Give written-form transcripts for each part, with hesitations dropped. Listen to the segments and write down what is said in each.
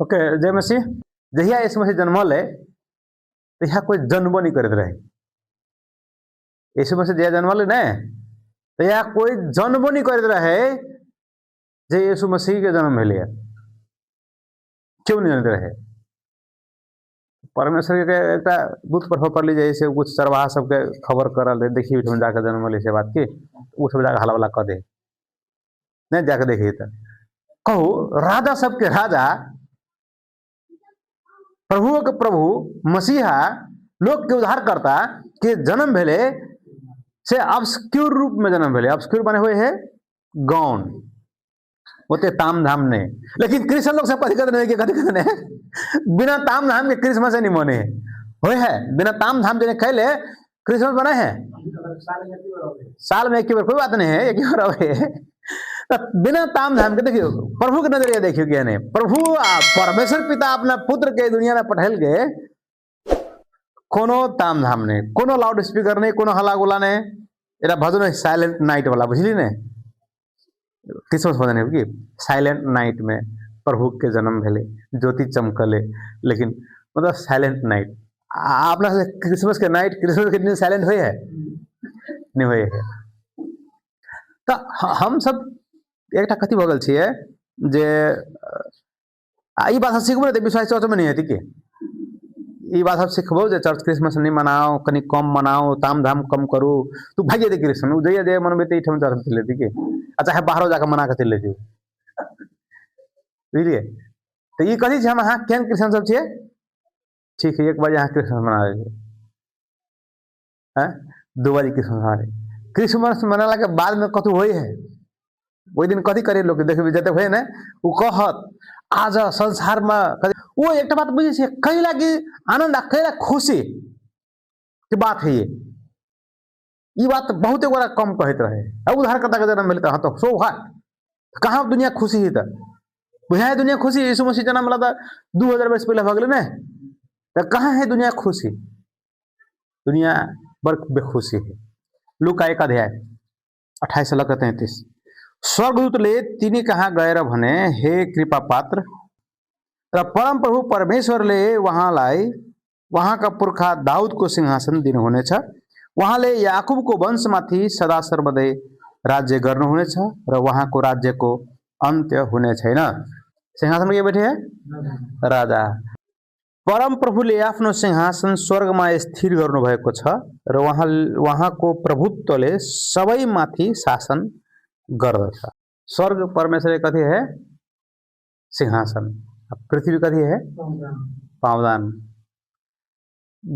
Okay जय मसीह। जहिया यीशु मसीह जन्मल है तहिया कोई जनबो नहीं करैत रहे। यीशु मसीह जहिया जन्मल ने तहिया कोई जनबो नहीं करैत रहे जे यीशु मसीह के जन्म भेलै। क्यों नहीं जानते रहे? परमेश्वर के एकटा दूत पठबऽ पड़लै जे से कुछ चरवाहा सबके खबर करल रहे, देखी ओहिठाम जाके जन्मल से बात की ओ सब जाके हल्ला वल्ला कऽ दे, नहीं जाके देखी। तऽ कहू राजा सबके राजा, प्रभुओ के प्रभु, मसीहा, लोक के उद्धार करता के जन्म भेले से ऑब्सक्यूर रूप में जन्म भेले। ऑब्सक्यूर माने हुए है गौण, ओते ताम धाम नहीं। लेकिन क्रिश्चियन लोग सब कथी कहते नहीं कि कथी कहते नहीं, बिना ताम धाम के क्रिसमस नहीं मने है होए है। बिना ताम धाम जने खैले क्रिसमस बने है साल में एक बार, कोई बात नहीं है, एक बार आवे है। तो बिना ताम धाम के देखियो प्रभु के नजरिया देखियो क्या नहीं, प्रभु परमेश्वर पिता अपना पुत्र के दुनिया में पठेल के कोनो ताम धाम नहीं, कोनो लाउड स्पीकर नहीं, कोनो हल्ला गुला नहीं। एरा भजन है साइलेंट नाइट वाला, बुझली ने? क्रिसमस भजन है कि साइलेंट नाइट में प्रभु के जन्म भेले, ज्योति चमकले, लेकिन मतलब साइलेंट नाइट। अपना से क्रिसमस के नाइट, क्रिसमस के दिन साइलेंट हुए है नहीं हुए है। तो हम सब एकटा कथी भऽ गेल छियै जे आ ई बात हम सिखबो ने तऽ विश्वास चर्चमे नहि हेतै की। ई बात हम सिखबो जे चर्च क्रिसमस नहि मनाओ, कनि कम मनाओ, ताम धाम कम करू, तू भागि जेतै क्रिसमस। ओ जइया जइया मनबेतै एहिठाम चर्च चलि जेतै की, आ चाहे बाहरो जाकऽ मना कऽ चलि जेतै, बुझलियै? तऽ ई कथी छै? हम अहाँ केहन क्रिश्चियन सब छियै? ठीक है, 1 बजे अहाँ क्रिसमस मना लेलियै, आँय 2 बजे क्रिसमस मना लेलियै। क्रिसमस मनेलाके बादमे कतहु होइ है? ओहि दिन कथी करे लोक देखबै जते होइ ने ओ कहत आज संसारमा ओ एकटा बात बुझै छियै, कै लागि आनंद आ कै लागि खुशी के बात है ई बात बहुते गोरा कम कहैत रहे। आ उद्धारकर्ता के जन्म भेलै तऽ हाँ तऽ सो what, कहाँ दुनिया खुशी है? तऽ बुझाय दुनिया खुशी यीशु मसीह जन्म भेला तऽ 2000 वर्ष पहिले भऽ गेलै ने, तऽ कहाँ है दुनिया खुशी? दुनिया बड़ बेखुशी है। लूका 1 अध्याय 28 से लऽ 33। स्वर्गदूतले तिनी कहाँ गएर भने, हे कृपा पात्र र परमप्रभु परमेश्वरले उहाँलाई उहाँका पुर्खा दाउदको सिंहासन दिनुहुनेछ। उहाँले याकुबको वंशमाथि सदा सर्वदै राज्य गर्नुहुनेछ र उहाँको राज्यको अन्त्य हुने छैन। सिंहासन के बैठे है राजा। परम प्रभुले आफ्नो सिंहासन स्वर्गमा स्थिर गर्नुभएको छ र उहाँको प्रभुत्वले सबैमाथि शासन गर्दछ। स्वर्ग परमेश्वर कथी है? सिंहासन। पृथ्वी कथी है? पावदान।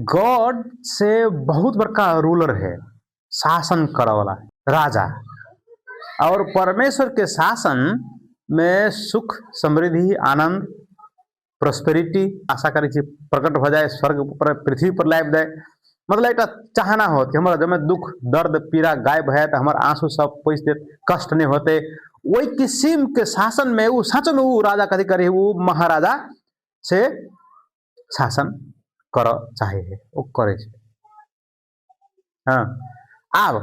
गॉड से बहुत बड़का रूलर है, शासन करे वाला राजा, और परमेश्वर के शासन में सुख, समृद्धि, आनंद, प्रोस्पेरिटी आशा करै छी प्रकट भऽ जाय, स्वर्ग पर पृथ्वी पर लाबि दे। मतलब एकटा चाहना होत कि हमरा जब दुख दर्द पीड़ा गायब भऽ जायत, हमर आंसू सब पोछि देत, कष्ट नहीं होते, ओहि किसिम के शासन में ओ साँचो में ओ राजा कथी करे, ओ महाराजा से शासन करऽ चाहे है, ओ करै छै। हाँ, आब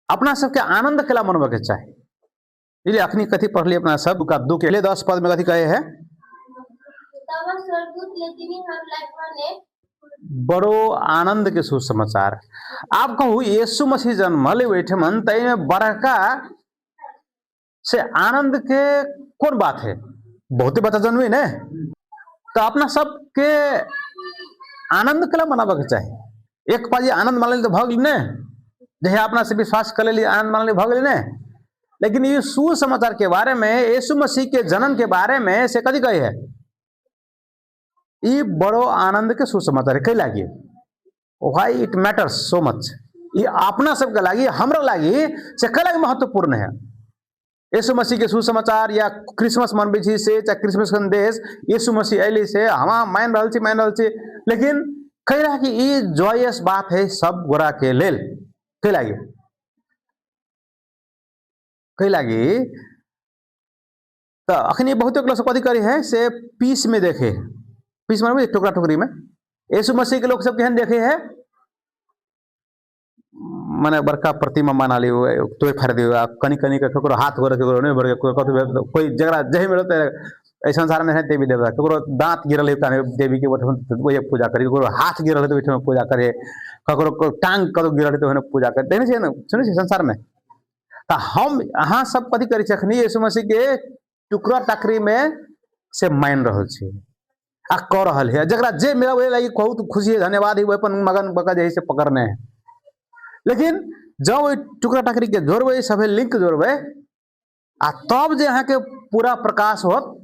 अपना सबके आनंद केला मनबऽ के चाही। बुझलियै? अखनी कथी पढ़लियै अपना सब? का 2 के 10 पद में कथी कहे है? तब स्वर्गदूतले तिनीहरूलाई भने, बड़ो आनंद के सुसमाचार। आब कहू, यीशु मसीह जन्मले ओहिठमन, ताहिमे बड़का से आनंद के कोन बात है? बहुते बच्चा जन्मी ने, तो अपना सबके आनंद केला मनाबऽ के चाही। एक पाजी आनंद मानली तऽ भऽ गेलै ने, जहिया अपना से विश्वास कर लेली आनंद मानली भऽ गेलै ने। लेकिन ये सुसमाचार के बारे में, यीशु मसीह के जन्म के बारे में से कथी कहे है? ई बड़ो आनंद के सुसमाचार है। कै लागी? Why it matters so much? ई अपना सबके लागी, हमरा लागी से कै लागी महत्वपूर्ण है यीशु मसीह के सुसमाचार? या क्रिसमस मनबै छी से, चाहे क्रिसमस संदेश, यीशु मसीह अयली से हम मान रहल छी, मान रहल छी, लेकिन कै लागी ई जॉयस बात है सब गोरा के लेल? कै लागी? कै लागी? तऽ अखनी बहुते लोग सब कथी करे है से पीस में देखे, पीस में टुकड़ा टुकड़ी में। यीशु मसीह के लोग सब केहन देखे है? माने बड़का प्रतिमा बना ली, तोड़ फाड़ दियो, आ कनी कनी के ककरो हाथ गोड़ ककरो नहीं भर, कथी कोई जकरा जही में रहते। एहि संसारमे है देवी देवता, ककरो दाँत गिरल है तऽ देवीके ओहिठाम ओहि पूजा करी, ककरो हाथ गिरल है तऽ ओहिठाम पूजा करे, ककरो टांग कतौ गिरल है तऽ ओहिठाम पूजा करे। देखने छियै ने, सुनै छियै संसारमे? तऽ हम अहाँ सब कथी करै छी अखनी? यीशु मसीहके टुकड़ा टाकरीमे से मानि रहल छी आ कऽ रहल है। जकरा जे मिला ओहि लागि बहुत खुशी है, धन्यवाद है, ओ अपन मगन बका जे है से पकड़ने है। लेकिन जँ ओहि टुकड़ा टाकरीके जोड़बै, सभे लिंक जोड़बै आ तब जे अहाँके पूरा प्रकाश होत,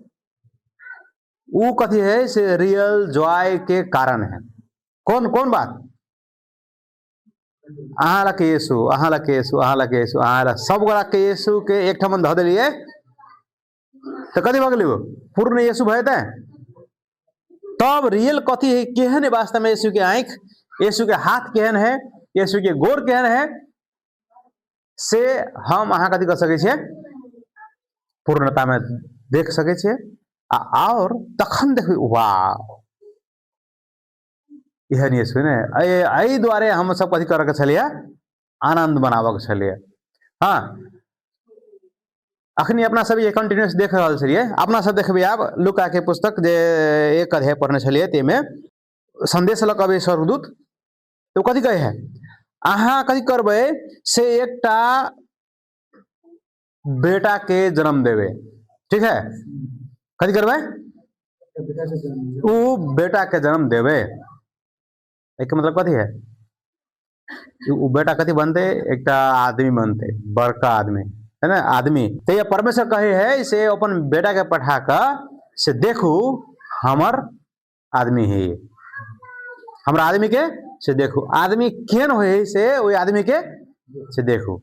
ओ कथी है से रियल जॉय के कारण है। कोन कोन बात? अहाँ लग के यीशु, अहाँ लग के यीशु, अहाँ लग के यीशु, अहाँ लग सब गोरा के यीशु के एक ठाम धऽ देलियै तऽ कथी भऽ गेलै? ओ पूर्ण यीशु भऽ जेतै। तब रियल कथी है, केहन है वास्तव में यीशु के आँखि, यीशु के हाथ केहन है, यीशु के गोर केहन है, से हम अहाँ कथी कऽ सकै छियै? पूर्णतामे देख सकै छियै। आ आओर तखन देखबै, वाह, एहन यीशु ने। एहि दुआरे हम सब कथी करऽ के छलियै? आनंद मनाबऽ के छलियै। हँ, अखनी अपना सब ये कंटिन्यूस देख रहल छलियै। अपना सब देखबै आब लुका के पुस्तक जे एक अध्याय पढ़ने छलियै, ताहिमे संदेश लऽ कऽ अबै स्वर्गदूत, तऽ ओ कथी कहै है? अहाँ कथी करबै से एकटा बेटा के जन्म देबै। ठीक है, कथी करबै? ओ बेटा के जन्म देबै। एहिके मतलब कथी है? ओ बेटा कथी बनतै? एकटा आदमी बनतै, बड़का आदमी है ने, आदमी। तऽ परमेश्वर कहै है से अपन बेटा के पठा कऽ से देखू हमर आदमी है, हमरा आदमी के से देखू, आदमी केहन होइ है से ओहि आदमी के से देखू।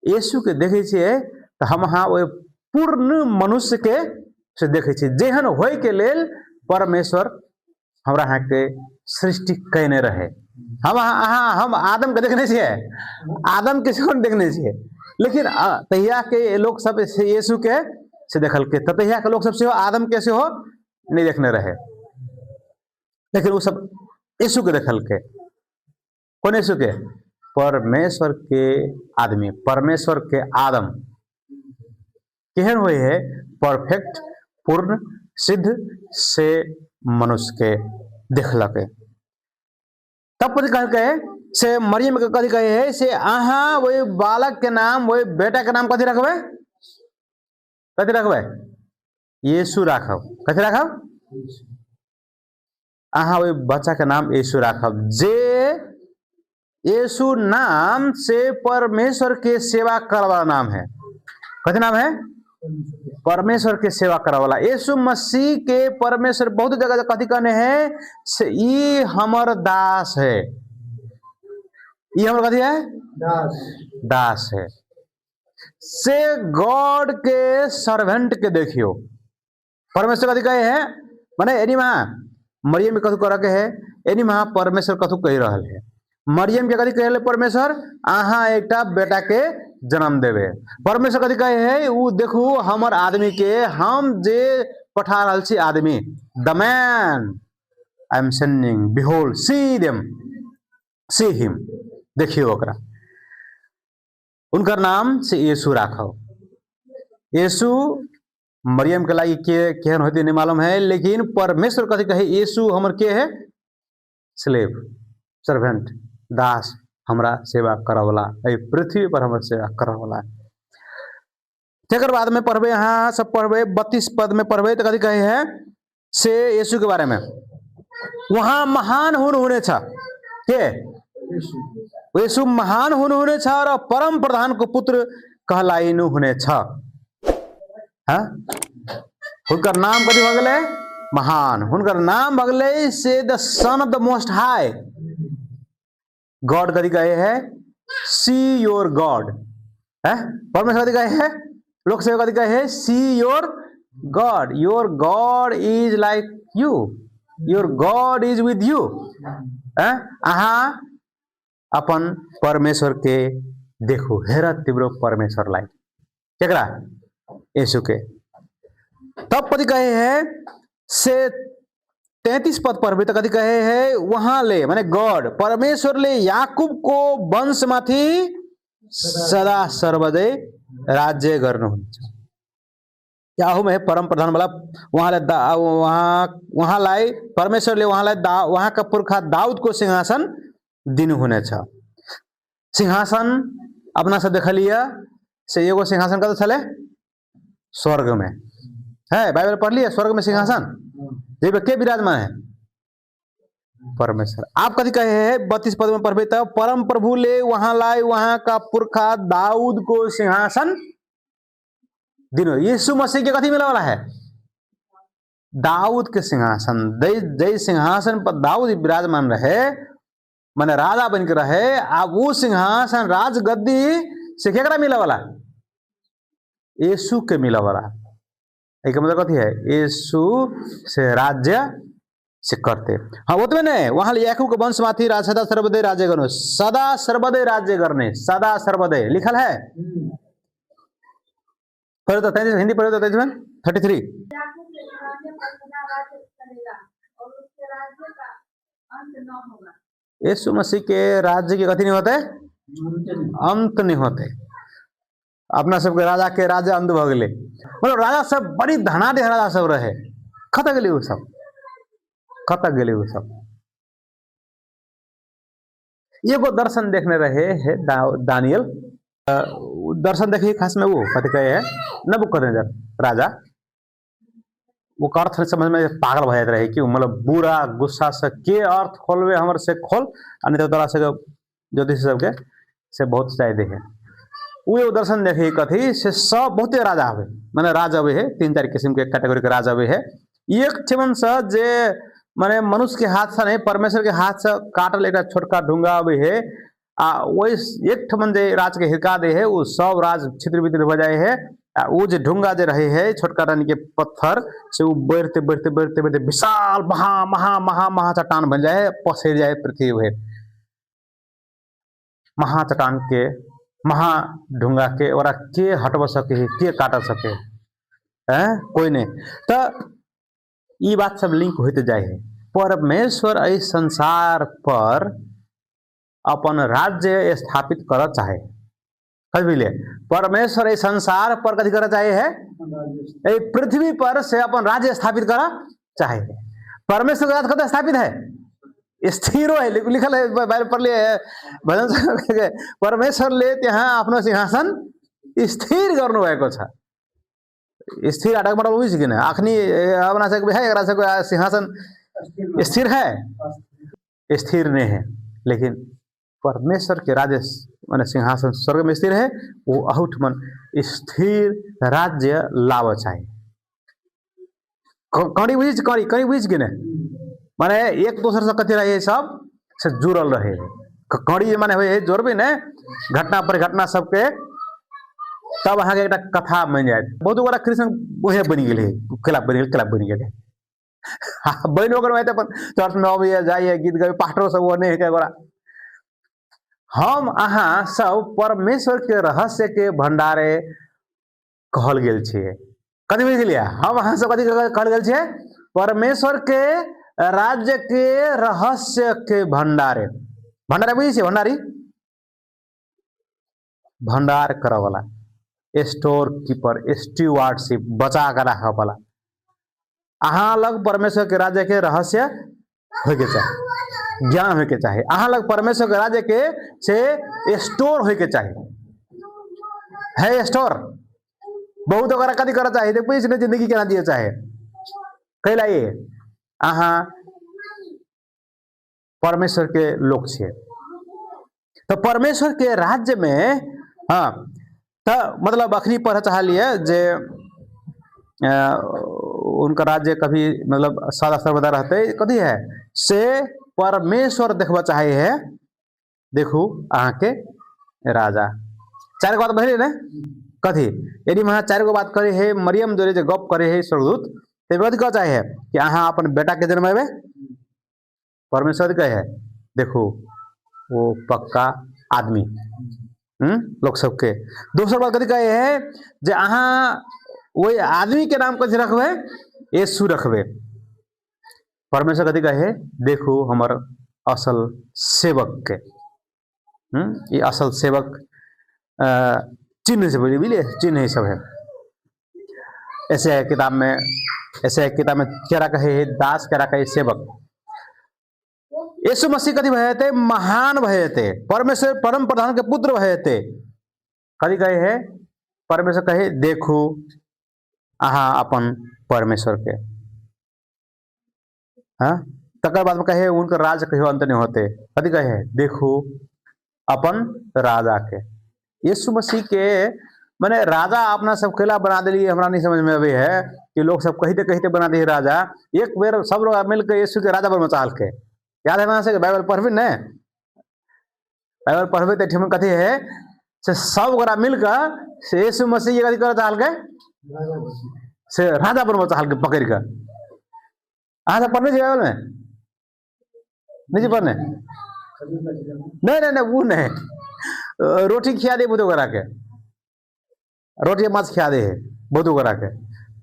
यीशु के देखै छियै तऽ हम अहाँ ओहि पूर्ण मनुष्य के से देखै छियै जेहन होय के लेल परमेश्वर हमरा अहाँके सृष्टि कयने रहे। हम अहाँ हम आदम के देखने छियै, आदम के सेहो देखने छियै, लेकिन तहिया के लोक सब से यीशु के से देखलकै, तऽ तहिया के लोक सब सेहो आदम के सेहो नहि देखने रहे, लेकिन ओ सब यीशु के देखलकै। कोन यीशु के? परमेश्वर के आदमी, परमेश्वर के आदम केहन होइ है? परफेक्ट, पूर्ण, सिद्ध से मनुष्य के देखलकै। तब कथी कहलकै से मरियम के कथी कहे है से अहाँ वही बालक के नाम, वही बेटा के नाम कथी रखबै? कथी रखबै? यीशु राखब। कथी राखब? अहाँ ओहि बच्चा के नाम यीशु राखब, जे यीशु नाम से परमेश्वर के सेवा करे वाला नाम है। कथी नाम है? परमेश्वर के सेवा करे वाला। यीशु मसीह के परमेश्वर बहुत जगह कथी कहने है से ई हमर दास है। ई हमर कथी है? दास। दास है। से गॉड के सर्वेंट के देखियो, परमेश्वर कथी कहे है? माने एनी वहाँ मरियम के कथू करे के है, एनी वहाँ परमेश्वर कथू कहि रहल है। मरियम के कथी कहे परमेश्वर? अहाँ एकटा बेटा के जन्म देवे। परमेश्वर कथी कहे है? उ देखू हमर आदमी के, हम जे पठा रहल छी आदमी, the man I am sending, behold see them, see him, देखियो ओकरा, उनकर नाम से यीशु राखब। यीशु मरियम के लागि के केहन होते नहीं मालूम है, लेकिन परमेश्वर कथी कहे? यीशु हमर के है? स्लेव, सर्वेंट, दास, हमरा सेवा करवला, एहि पृथ्वी पर हमर सेवा करवला। तकर बाद में पढ़बे अहाँ सब, पढ़बे 32 पद में पढ़बे तो कथी कहे है से यीशु के बारे में? उहाँ महान हुनुहुनेछ। के? यीशु महान हुनुहुनेछ र परम प्रधानको पुत्र कहलाइनु हुनेछ। हाँ, हुनकर नाम कथी भऽ गेलै? महान। हुनकर नाम भऽ गेलै से the son of the most high God. कथी कहे है? सी your God है। परमेश्वर कथी कहे है? लोक सेवा कथी कहे है? See your God, your God is like you, your God is with you. अहाँ अपन परमेश्वर के देखू, हेर तिम्रो परमेश्वरलाई। केकरा? यीशु के। तब कथी कहे है से 33 पद पर भी तो कथी कहे है? वहां ले माने गॉड परमेश्वर ले याकूब को वंशमाथि सदा सर्वदै राज्य गर्नुहुन्छ। अहूमे परम प्रधान वाला उहाँलाई दा उहाँ उहाँलाई परमेश्वरले उहाँलाई दा उहाँका पुर्खा दाउदको सिंहासन दिनुहुनेछ। सिंहासन अपना सब देखलिए से एगो सिंहासन कतऽ छलै? स्वर्ग में है। बाइबल पढ़लिए स्वर्ग में सिंहासन जाहिमे के विराजमान है? परमेश्वर। आप कथी कहे है 32 पद में पढ़बे तब परम प्रभु ले वहां लाए वहां का पुरखा दाऊद को सिंहासन दिनो। यीशु मसीह के कथी मिले वाला है? दाऊद के सिंहासन। जय सिंहासन पर दाऊद विराजमान रहे, माने राजा बन के रहे, आ वो सिंहासन राजगद्दी से केकरा मिले वाला? यीशु के मिले वाला। एक मतलब कथी है? यीशु से राज्य से करते। हाँ, ओतबे नहीं, वहां याकूब के वंश माथि राज सदा सर्वदे राज्य गर्नु, सदा सर्वदे राज्य गर्ने, सदा सर्वदे लिखल है। पढ़ो तो 33, हिंदी पढ़ो तो 33 33। याकूब के घराने पर सदा राज्य करेगा और उसके राज्य का अंत न होगा। यीशु मसीह के राज्य के कथी नहीं होते? अंत नहीं होते। अपना सबके राजा के राज्य अंत भऽ गेलै। मतलब राजा सब बड़ी धनाढ्य राजा सब रहे, कतऽ गेलै ओ सब? कतऽ गेलै ओ सब? एगो दर्शन देखने रहे है दानियल। दर्शन देखे खास में वो कथी कहे है नबूकदनेजर राजा, वो अर्थ समझ में पागल भऽ जाइत रहे कि मतलब बुरा गुस्सा से के अर्थ खोलबे हमर से खोल, आ नहीं तो तोरा सबके ज्योतिष सबके से बहुत चाय दे है। वो एगो दर्शन देखे कथी से सब बहुते राजा आवे, माने राज अबे है, 3-4 किस्म के कैटेगरी के राज अबे है। एक ठिमन से जे माने मनुष्य के हाथ से नहीं परमेश्वर के हाथ से काटल एक छोटका ढूंगा अबे है, आ वही एक ठमन जे राज के हिरका दे है वो सब राज छित्र बित्र हो जाए है। आ वो जे ढूंगा जे रहे है छोटका रानी के पत्थर से वो बढ़ते बढ़ते बढ़ते बढ़ते विशाल महा महा महा महा चट्टान बन जाए, पसर जाए पृथ्वी भर। महा चट्टान के महा ढूंगा के ओकरा के हटब सके है, के काट सके है? कोई नहीं। तो ई बात सब लिंक होते जाए है। परमेश्वर एहि संसार पर अपन राज्य स्थापित करऽ चाहे। कथी बुझलिए? परमेश्वर एहि संसार पर कथी करऽ चाहे है? एहि पृथ्वी पर से अपन राज्य स्थापित करऽ चाहे है। परमेश्वर के राज्य कतऽ स्थापित है? स्थिरो है, लिखल है बाइबल पढ़ लिए भजन के, परमेश्वरले त्यहाँ आफ्नो सिंहासन स्थिर गर्नुभएको छ। स्थिर आटक मतलब बुझि कि नहि? अखनी अपना सबके है, एकरा सबके सिंहासन स्थिर है? स्थिर नहीं है। लेकिन परमेश्वर के राज्य माने सिंहासन स्वर्ग में स्थिर है, वो अहुठ मन स्थिर राज्य लाव चाहे। कड़ी बुझी, कड़ी कड़ी बुझ कि नहि? माने एक दोसर से कथी रहे सब से जुड़ल रहे। कड़ी माने होइ है जोड़बे ने घटना पर घटना सबके, तब अहाँके एकटा कथा बनि जायत। बहुत गोटा कृष्ण उहे बनि गेलै, केला बनि गेल, केला बनि गेलै। बनि ओकर बाद अपन चर्च में अबैया जाइए गीत गाबै, पास्टरो सब ओने है गोरा। हम अहाँ सब परमेश्वर के रहस्य के भंडारे कहल गेल छियै। कथी बुझि गेलियै? हम अहाँ सब कथी कहल गेल छियै? परमेश्वर के राज्य के रहस्य के भंडारे। भंडारे बुझै छियै? भंडारी, भंडार करऽ वाला, स्टोर कीपर, स्टीवार्डशिप, बचा के राखऽ वाला। अहाँ लग परमेश्वर के राज्य के रहस्य होइके चाही, ज्ञान होइके चाही। अहाँ लग परमेश्वर के राज्य के से स्टोर होइके चाही। है स्टोर बहुत ओकरा कथी करऽ चाही? देखबै ने जिंदगी केना जिए चाहे। कैला ये अहाँ परमेश्वर के लोक छियै। तऽ परमेश्वर के राज्य में, हाँ, तऽ मतलब अखनी पढ़ऽ चाहलियै जे उनका राज्य कभी मतलब सदा सर्वदा रहते। कथी है से परमेश्वर देखबऽ चाहे है। देखू अहाँके राजा। चारि गो बात भेलै ने? कथी यदि अहाँ चारि गो बात करे है मरियम जोरे जे गप करे है स्वर्गदूत, तऽ कथी कहऽ चाहे है कि अहाँ अपन बेटा के जन्मेबै। परमेश्वर कहे है देखू वो पक्का आदमी लोक सबके। दोसर बात कथी कहे है जे अहाँ ओहि आदमी के नाम कथी रखबै? यीशु रखबै। परमेश्वर कथी कहे है? देखू हमर असल सेवक के, ई असल सेवक चिन्ह से बुझलिए, चिन्ह सब है। ऐसे किताब में, ऐसे किताब में केरा कहे है दास, केरा कहे सेवक। यीशु मसीह कथी भए जेतै? महान भए जेतै, परमेश्वर परम प्रधान के पुत्र भए जेतै। कथी कहे है? परमेश्वर कहे देखू अहाँ अपन परमेश्वर के। हाँ, तकर बाद में कहे उनकर राज कहियो अंत नहीं होते। कथी कहे? देखू अपन राजा के। यीशु मसीह के माने राजा अपना सब केला बना दिलिए, हमरा नहीं समझ में अबे है कि लोग सब कहिते कहिते बना दिए राजा। एक बेर सब लोग मिलके यीशु के राजा बनबऽ चाहलकै। याद है वहाँ से बाइबल पढ़बे ने? बाइबल पढ़बे तऽ एहिठिमा कथी है से सब गोरा मिलके से यीशु मसीह के कथी करऽ चाहलकै? से राजा बनबऽ चाहलकै पकड़ि कऽ। अहाँ सब पढ़ने छी बाइबल में? नहीं जी पढ़ने? नहीं नहीं नहीं, वो नहीं। रोटी खिया दे बहुत गोरा के, रोटी माछ खिया दे है बहुत गोरा के।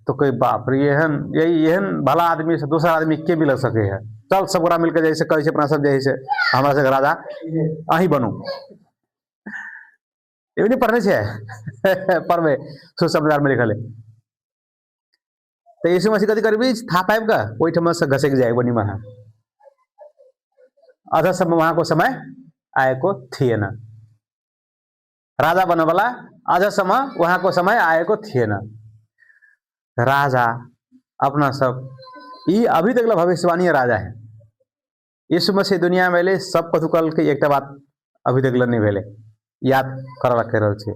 तो कोई बाप रे, एहन यही एहन भला आदमी से दोसर आदमी के मिल सके है। चल सब गोरा मिलके जैसे कहै छै अपना सब जैसे हमरा सबके राजा अहीं बनू। ई नहीं पढ़ने छै? पढ़बै, सुसमाचार में लिखल है। तऽ यीशु मसीह कथी करबी? था पाबि कऽ ओहिठाम से घसकि जाय बनी महा। अझसम्म वहाँको समय आएको थिएन। राजा बनबला अझसम्म वहाँको समय आएको थिएन। राजा अपना सब ई अभी तक भविष्यवाणी राजा है। यीशु मसीह दुनिया में एलै, सब कथू कहलकै, एकटा बात अभी तक नहि भेलै। याद करऽ कहि रहल छी,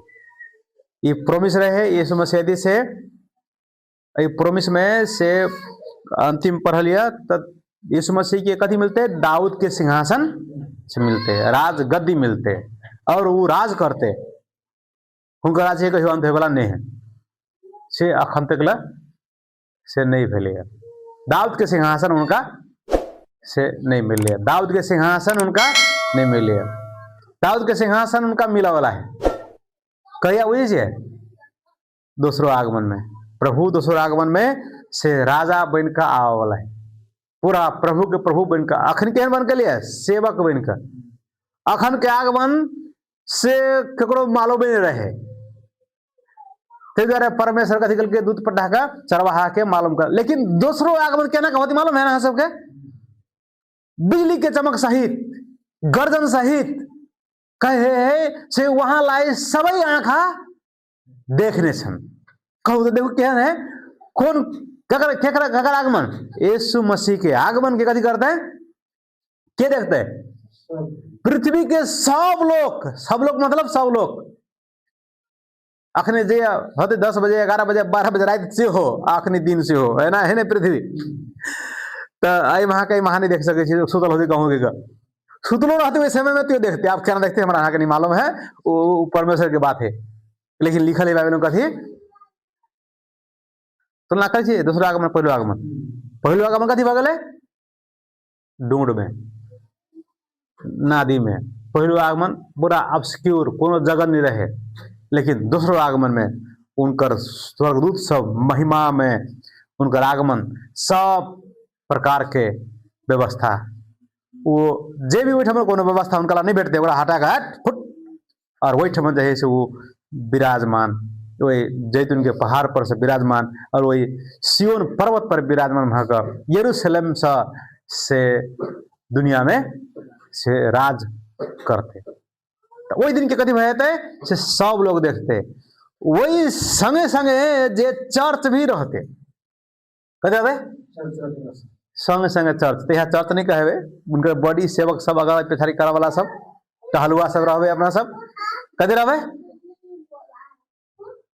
ई प्रोमिस रहे यीशु मसीह यदि से एहि प्रोमिस में से अंतिम पढ़ल यऽ तऽ यीशु मसीह के कथी मिलते? दाऊद के सिंहासन से मिलते, राज गद्दी मिलते और वो राज करते। हुनकर राज्य कहियो अंत होयवला नहीं है। से अखन तक ला से नहीं भेलै। दाऊद के सिंहासन उनका से नहीं मिले, दाऊद के सिंहासन उनका नहीं मिले। दाऊद के सिंहासन उनका मिला वाला है कहिया? बुझै छियै, दोसरो आगमन में। प्रभु दोसरो आगमन में से राजा बन कऽ आबऽ वाला है, पूरा प्रभु के प्रभु बन कऽ। अखन केहन बन के लिए? सेवक बन कऽ। अखन के आगमन से ककरो मालूमे नहीं रहे, ताहि दुआरे परमेश्वर कथी केलकै? दूत पठा कऽ चरवाहा के मालूम कर। लेकिन दोसरो आगमन केना के होती मालूम है ना अहाँ सबके? बिजली के चमक सहित, गर्जन सहित। कहे है से वहां लाए सबै आँखा देखने छन्। कहू तऽ देखू केहन है, कोन ककर केकर ककर आगमन? यीशु मसीह के आगमन के कथी करते? के देखते? पृथ्वी के सब लोग। सब लोग मतलब सब लोग। अखने जे होते 10 बजे, 11 बजे, 12 बजे राति से हो, अखनी दिन से हो, है ना? है ने पृथ्वी तऽ एहि वहाँ के वहाँ नहीं देख सकै छी। सुतल होते कहूँ के सुतलो रहते ओहि समय में तो देखते। आप केना देखते, हमरा अहाँके नहीं मालूम है, वो परमेश्वर के बात है। लेकिन लिखल है बाइबल में कथी? तुलना करै छियै दोसरो आगमन, पहिलो आगमन। पहिलो आगमन कथी भऽ गेलै? डूंड में, नदी में। पहिलो आगमन पूरा ऑब्सक्यूर, कोनो जगह नहीं रहे। लेकिन दोसरो आगमन में उनकर स्वर्गदूत सब महिमा में उनकर आगमन, सब प्रकार के व्यवस्था। ओ जे भी ओहिठाम कोनो व्यवस्था हुनका लग नहि भेटतै, ओकरा हटा कऽ हट फुट और ओहिठाम जे है से ओ विराजमान, ओहि जैतून के पहाड़ पर से विराजमान और ओहि सियोन पर्वत पर विराजमान भऽ कऽ यरूशलेमसँ से दुनियामे से राज करतै। तऽ ओहि दिनके कथी भऽ जेतै से सब लोग देखतै। ओहि संगे संगे जे चर्च भी रहतै, कथी रहतै संगे संगे? चर्च। तऽ इएह चर्च नहि कहबै, हुनकर बॉडी सेवक सब, अगर पिछाड़ी करऽ वाला सब, टहलुआ सब रहबै अपना सब। कथी रहबै?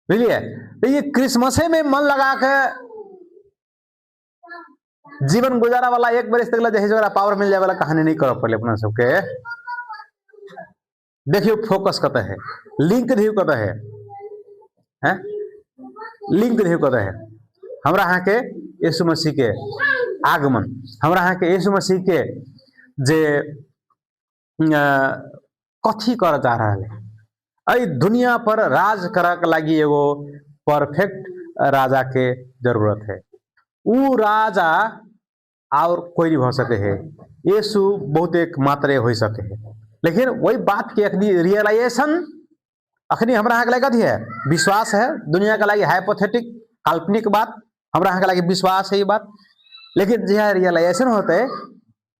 बुझलियै? तऽ ई क्रिसमसे में मन लगा के जीवन गुजारा वाला, एक बरिस तक जे है से ओकरा पावर मिल जाए वाला कहानी नहीं करऽ पड़ले अपना सबके। देखियौ फोकस कतऽ है, लिंक दियौ कतऽ है, हैं लिंक दियौ कतऽ है। हमरा अहाँके यीशु मसीह के आगमन, हमरा अहाँके यीशु मसीह के जे कथी करऽ जा रहल है, एहि दुनिया पर राज करऽ के लागी एगो परफेक्ट राजा के जरूरत है। उ राजा और कोई नहीं भऽ सके है, यीशु बहुत एक मात्रे हो सके है। लेकिन वही बात के अखनी रियलाइजेशन अखनी हमरा अहाँके लागि कथी है? विश्वास है। दुनिया के लागि हाइपोथेटिक। काल्पनिक बात, हमरा अहाँके लागि विश्वास है ई बात। लेकिन जहिया रियलाइजेशन होते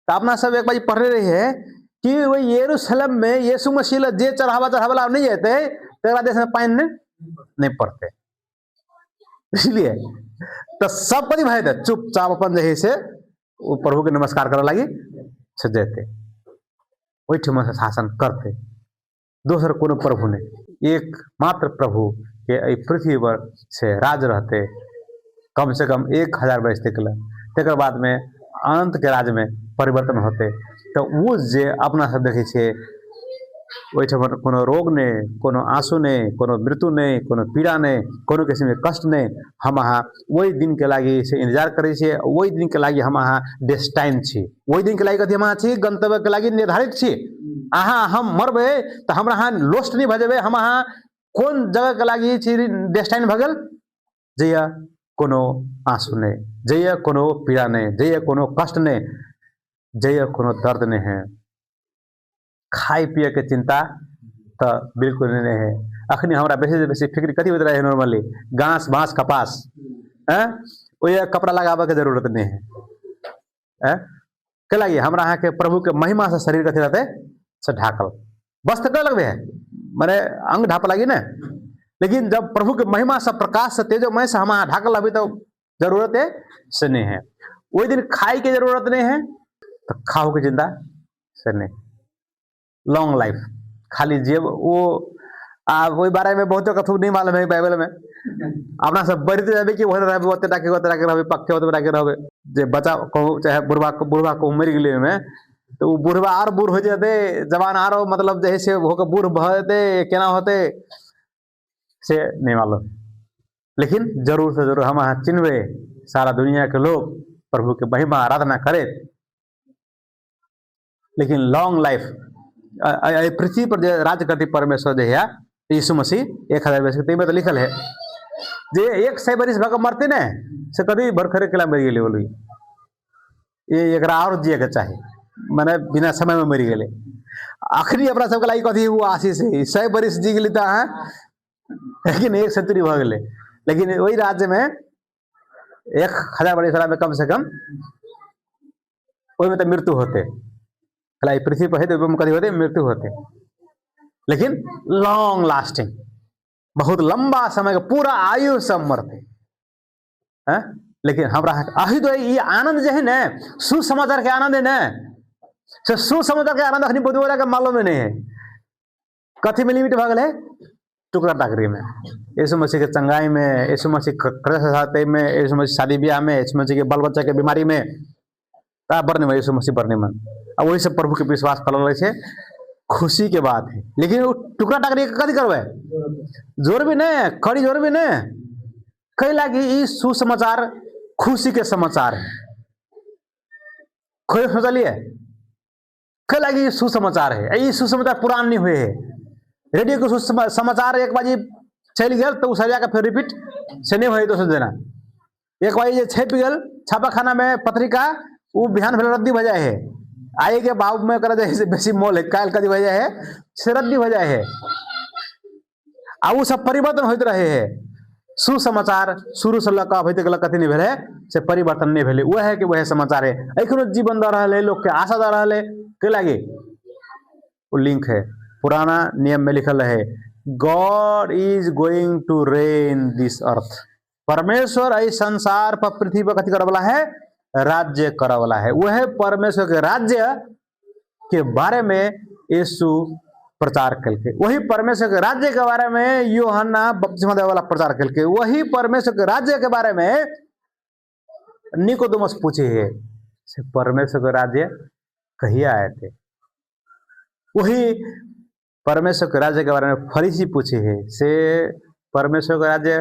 तऽ अपना सब एक बार पढ़ने रहियै कि ओहि यरूशलेम में यीशु मसीह लए जे चढ़ावा चढ़ावला नहीं जेतै तकरा देश में पानि नहीं पड़तै। बुझलियै? तऽ सब कथी भए जेतै? चुपचाप अपन जे है से ओ प्रभु के नमस्कार करऽ लागी से जेतै, ओहिठमा से शासन करतै। दोसर कोनो प्रभु नहि, एक मात्र प्रभु के एहि पृथ्वी पर से राज रहतै कम से कम 1000 वर्ष तक लए। तकर बादमे अनंत के राज्यमे परिवर्तन होतै। तऽ ओ जे अपना सब देखै छियै ओहिठाम कोनो रोग नहि, कोनो आँसू नहि, कोनो मृत्यु नहि, कोनो पीड़ा नहि, कोनो किसिमके कष्ट नहि। हम अहाँ ओहि दिनके लागि से इन्तजार करै छियै, ओहि दिनके लागि हम अहाँ डेस्टाइन छी, ओहि दिनके लागि कथी हम अहाँ छी, गन्तव्यके लागि निर्धारित छी। अहाँ हम मरबै तऽ हमरा अहाँ लोस्ट नहि भऽ जेबै। हम अहाँ कोन जगहके लागि छी डेस्टाइन भऽ गेल? जहिया कोनो आँसू नहि, जहिया कोनो पीड़ा नहि, जहिया कोनो कष्ट नहि, जहिया कोनो दर्द नहि है, खाय पियके चिंता तऽ बिल्कुल नहि है। अखनी हमरा बेसी से बेसी फिक्र कथी होइत रहे नॉर्मली? घास बाँस कपास, हैं, ओहि कपड़ा लगाबऽ के जरूरत नहि है। हैं, के लागि हमरा अहाँके प्रभु के महिमा से शरीर कथी रहतै से ढाकल। वस्त्र कह लगबे है माने अंग ढाप लागी ने, लेकिन जब प्रभु के महिमा से प्रकाश से तेजोमय से हम अहाँ ढाकल रहबै तो जरूरत है से नहीं है। ओहि दिन खाय के जरूरत नहीं है तो खाओ के चिंता से नहीं। लॉन्ग लाइफ खाली जेब वो आ ओहि बारे में बहुते कथू नहीं मालूम है बाइबल में। अपना सब बढ़ते जाबे कि ओहन रहबे, ओते टाके ओते टाके रहबे, पक्के ओते टाके रहबे। जे बच्चा कहू चाहे बुढ़बा बुढ़बा कहू मरि गेलै ओहिमे तऽ ओ बुढ़बा आर बूढ़ हो जेतै, जवान आरो मतलब जे है से होके बूढ़ भऽ जेतै, केना होतै से नहीं मालूम। लेकिन जरूर से जरूर हम अहाँ चिन्हबै सारा दुनिया के लोग प्रभु के महिमा आराधना करैत। लेकिन लॉन्ग लाइफ पृथ्वी पर जे राज्य करती परमेश्वर जे है यीशु मसीह 1000 वर्ष के, तऽ लिखल है जे 100 बरिस भऽ कऽ मरते ने से कभी भरखरे केला मरि गेलै बोलू, ये एकरा और जिए के चाही, माने बिना समय में मरि गेलै। अखनी अपना सबके लागि कथी ओ आशीष है, 100 बरिस जी गेली तऽ अहाँ, लेकिन 1 सेंचुरी भऽ गेलै। लेकिन ओहि राज्य में 1000 बरिस में कम से कम ओहिमे तऽ मृत्यु होते, ई पृथ्वी पर है तऽ ओहिमे कथी होते? मृत्यु होते। लेकिन लॉन्ग लास्टिंग, बहुत लंबा समय के पूरा आयु सब मरते हैं। लेकिन हमरा अही तो ई आनंद जे है ने, सुसमाचार के आनंद है ने, से सुसमाचार के आनंद अखनी बुधवार के मालूम नहीं है। कथी में लिमिट भऽ गेलै? टुकड़ा टाकरी में, यीशु मसीह के चंगाई में, यीशु मसीह के में, यीशु मसीह शादी ब्याह में, यीशु मसीह के बाल बच्चा के बीमारी में। ता बड़ निमन यीशु मसीह बड़ निमन। आ वही सब प्रभु के विश्वास फल रहे छै, खुशी के बात है। लेकिन वो टुकड़ा टाकरी के कथी करबै? जोड़बी ने, कड़ी जोड़बी ने। कै लागी ई सुसमाचार खुशी के समाचार है? कोई सोचलिए कै लागी ई सुसमाचार है? ई सुसमाचार पुरान नहीं हुए है। रेडियो के सुसमाचार एक बाजी चलि गेल तऽ ओ सरिया के फेर रिपीट से नहीं होय दोसर दिना। एक बार जे छपि गेल छापाखाना में पत्रिका, ओ बिहान भेल रद्दी भऽ जाइ है। आइ के भाव में ओकरा जे है से बेसी मोल है, काल्हि कथी भऽ जाइ है से रद्दी भऽ जाइ है। आ ओ सब परिवर्तन होइत रहे है। सुसमाचार शुरू से लऽ कऽ अभी तक कथी नहीं भेलै से परिवर्तन नहीं भेलै, वएह के वएह समाचार है। एखनो जीवन दऽ रहल है, लोक के आशा दऽ रहल है। के लागी वो लिंक है, पुराना नियम में लिखल है God is going to reign this earth. परमेश्वर एहि संसार पर पृथ्वी पर कथी करऽ वाला है? राज्य करऽ वाला है। वह परमेश्वर के राज्य के बारे में यीशु प्रचार कलके, वही परमेश्वर के राज्य के बारे में यूहन्ना बपतिस्मा देवे वाला प्रचार कलके, वही परमेश्वर के राज्य के बारे में निकोदेमुस पूछे है से परमेश्वर के राज्य कहिया आए थे। वही परमेश्वर के राज्य के बारे में फरीसी पूछे है से परमेश्वर के राज्य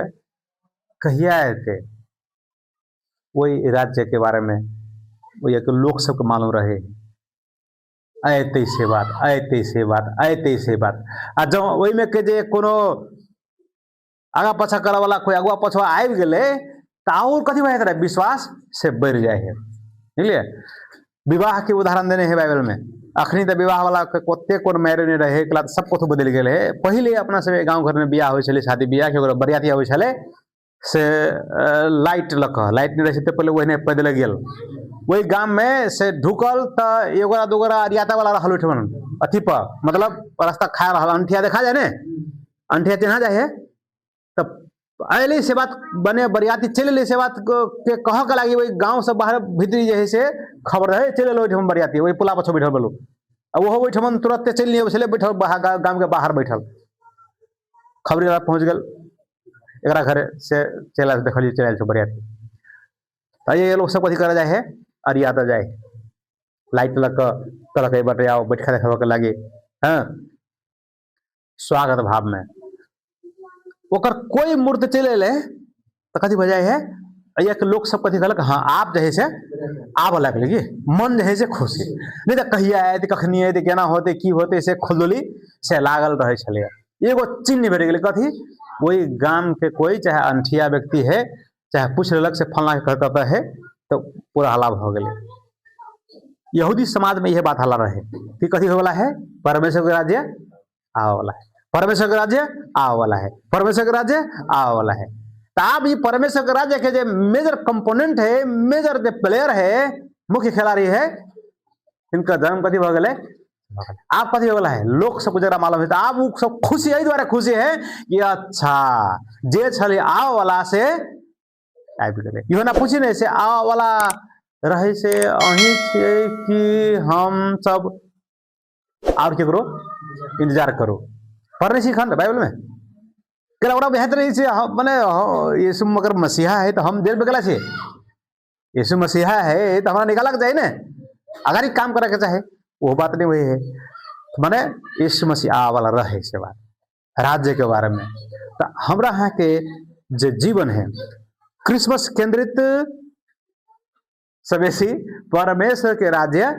कहिया आए थे। वही राज्य के बारे में वही के लोग सबके मालूम रहे। अयतै से बात, अयतै से बात, अयतै से बात। आ जँ ओहिमे के जे कोनो आगा पाछा करऽ वाला कोई अगुआ पछुआ आबि गेलै तऽ आओर कथी भऽ जाइत रहै? विश्वास से बढ़ि जाइ है। बुझलियै? विवाह के उदाहरण देने है बाइबल में। अखनी तऽ विवाह वाला के ओते कोन मैरे नहि रहै, एकला तऽ सब कथू बदलि गेल है। पहिले अपना सब गाँव घर में बियाह होइ छलै, शादी बियाह के ओकरा बरियाती अबै छलै। से लाइट लऽ कऽ, लाइट नहि रहै छै तऽ पहिले ओहिने पैदले गेल। ओहि गाममे से ढुकल तऽ एगोरा दूगोरा अरियाता वाला रहल ओहिठमन अथी पर, मतलब रास्ता खा रहल, अंठिया देखा जाय ने, अंठिया चिन्हा जाइ है। तऽ अयलै से बात बने बरियाती चलि एलै से बात के कहऽ के लागी ओहि गाँव से बाहर भीतरी जे है से खबर रहै, चलि एलै ओहिठमन बरियाती, ओहि पुला पर छौ बैठल बोलू। आ ओहो ओहिठमन तुरते चलि नहि अबै छलै, बैठल बाहर गामके बाहर बैठल। खबरी वाला पहुँच गेल एकरा घरे से चलि आयल, देखलियै चलि आयल छौ बरियाती। तऽ ये लोग सब कथी करऽ जाइ है, अरियातऽ जाइ है, लाइट लऽ कऽ कहलक एहि बाटे आउ, बैठका देखाबऽ के लागी। हँ, स्वागत भावमे ओकर कोइ मूर्त चलि एलै तऽ कथी भऽ जाइ है, एहिके लोक सब कथी कहलक, हँ आब जे है से आबऽ लगलै कि मन जे है से खुशी, नहि तऽ कहिया आयत, कखनी आयत, केना होतै, की होतै, से खुलदुली से लागल रहै छलैए। एगो चिन्ह भेट गेलै कथी, ओहि गामके कोइ चाहे अनठिया व्यक्ति है, चाहे पूछि लेलक से फलना के घर कतऽ है, तऽ पूरा हल्ला भऽ गेलै। यहूदी समाजमे इहे बात हल्ला रहे कि कथी होयवला है, परमेश्वर के राज्य आबऽ वाला है, परमेश्वर के राज्य आबऽ वाला है, परमेश्वर के राज्य आबऽ वाला है। तऽ आब ई परमेश्वर के राज्य के जे मेजर कंपोनेंट है, मेजर जे प्लेयर है, मुख्य खिलाड़ी है, हिनकर जन्म कथी भऽ गेलै, आब कथी होवला है, लोक सबके जरा मालूम है। तऽ आब ओ सब खुशी एहि दुआरे खुशी है कि अच्छा जे छलै आबऽ वाला से आबि गेलै। इहो ना पूछी ने से आबऽ वाला रहै से अहीं छियै कि हम सब आओर केकरो इंतजार करू। पढ़ने छी खन बाइबल में केला ओकरा बुझाइत रहै छै, मने यीशु मगर मसीहा है तऽ हम जेल में गेला छी, यीशु मसीहा है तऽ हमरा निकालक चाही ने, अगर ई काम करके चाहे, वो बात नहीं वही है। मने यीशु मसीह आबऽ वाला रहे से बात राज्य के बारे में। तऽ हमरा अहाँके जे जीवन है क्रिसमस केंद्रित से बेसी परमेश्वर के राज्य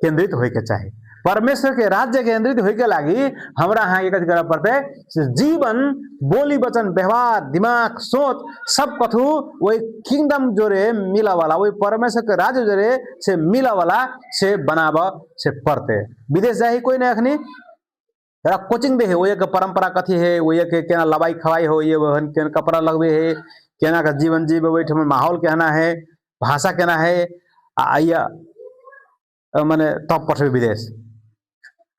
केंद्रित होय के चाही। परमेश्वर के राज्य केंद्रित होय के लागी हमरा अहाँके कथी करऽ पड़तै, से जीवन, बोली वचन, व्यवहार, दिमाग, सोच सब कथू ओहि किंगडम जोरे मिलऽ वाला, ओहि परमेश्वर के राज्य जोरे से मिलऽ वाला से बनाबऽ से पड़तै। विदेश जाइ कोइ नहि अखनी, एकरा कोचिंग दे है, ओहि के परंपरा कथी है, ओहि के केना लबाई खवाई हो, ये केना कपड़ा लगबे है, केना के जीवन जीवे, ओहिठाम माहौल केना है, भाषा केना है, आ आइया मने तब पठबै विदेश,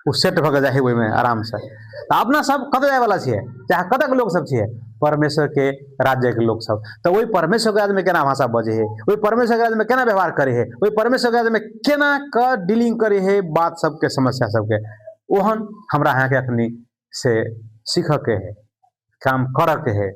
ओ सेट भऽ के जाइ है ओहिमे आरामसँ। तऽ अपना सब कतऽ जायवला छियै, चाहे कतऽ के लोक सब छियै, परमेश्वर के राज्य के लोक सब। तऽ ओहि परमेश्वर के राज्य में केना भाषा बजै है, ओहि परमेश्वर के राज्य में केना व्यवहार करै है, ओहि परमेश्वर के राज्य में केना के डीलिंग करै है बात सबके, समस्या सबके, ओहन हमरा अहाँके अखनी से सीखऽ के है, काम करऽ के है।